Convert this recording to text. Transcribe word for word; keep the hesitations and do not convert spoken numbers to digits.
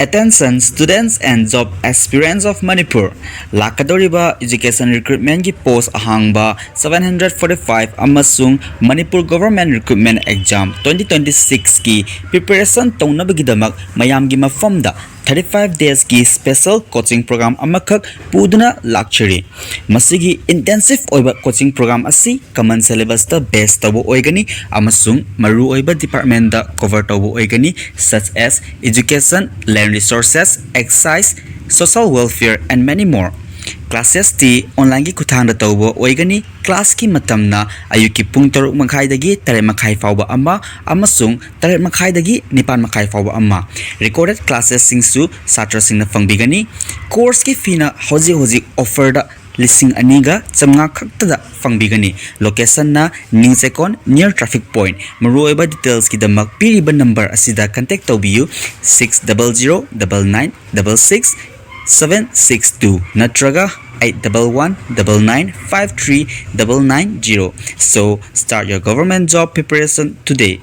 Attention students and job aspirants of Manipur. ꯂꯥꯛꯀꯗꯧꯔꯤꯕ education recruitmentꯀꯤ post ꯑꯍꯥꯡꯕ seven hundred forty five ꯑꯃꯁꯨꯡ Manipur Government Recruitment Exam twenty twenty sixꯀꯤ preparation ꯇꯧꯅꯕꯒꯤꯗꯃꯛ ꯃꯌꯥꯝꯒꯤ ꯃꯐꯝꯗ thirty five daysꯀꯤ special coaching program ꯑꯃꯈꯛ ꯄꯨꯗꯨꯅ ꯂꯥꯛꯆꯔꯤ꯫ ꯃꯁꯤꯒꯤ intensive ꯑꯣꯏꯕ coaching program ꯑꯁꯤ common syllabusꯇ base ꯇꯧꯕ ꯑꯣꯏꯒꯅꯤ ꯑꯃꯁꯨꯡ ꯃꯔꯨꯑꯣꯏꯕ departmentꯇ cover ꯇꯧꯕ ꯑꯣꯏꯒꯅꯤ, such as education, land resources, excise, social welfare and many more. Classesꯇꯤ onlineꯒꯤ ꯈꯨꯠꯊꯥꯡꯗ ꯇꯧꯕ ꯑꯣꯏꯒꯅꯤ꯫ Classꯀꯤ ꯃꯇꯝꯅ ꯑꯌꯨꯛꯀꯤ ꯄꯨꯡ ꯇꯔꯨꯛ ꯃꯈꯥꯏꯗꯒꯤ ꯇꯔꯦꯠ ꯃꯈꯥꯏ ꯐꯥꯎꯕ ꯑꯃ ꯑꯃꯁꯨꯡ ꯇꯔꯦꯠ ꯃꯈꯥꯏꯗꯒꯤ ꯅꯤꯄꯥꯟ ꯃꯈꯥꯏ ꯐꯥꯎꯕ ꯑꯃ꯫ Recorded classesꯁꯤꯡꯁꯨ ꯁꯥꯇ꯭ꯔꯁꯤꯡꯅ ꯐꯪꯕꯤꯒꯅꯤ꯫ Courseꯀꯤ feeꯅ ꯍꯧꯖꯤꯛ ꯍꯧꯖꯤꯛ offerꯗ ꯂꯤꯁꯤꯡ ꯑꯅꯤꯒ ꯆꯥꯝꯃꯉꯥ ꯈꯛꯇꯗ ꯐꯪꯕꯤꯒꯅꯤ꯫ Locationꯅ ꯅ꯭ꯌꯨ ꯆꯦꯀꯣꯟ near traffic point꯫ ꯃꯔꯨꯑꯣꯏꯕ detailsꯀꯤꯗꯃꯛ ꯄꯤꯔꯤꯕ number ꯑꯁꯤꯗ contact ꯇꯧꯕꯤꯌꯨ, six double zero double nine double six seven six two ꯅꯠꯇ꯭ꯔꯒ eight double one double nine five three double nine zero꯫ So start your government job preparation today.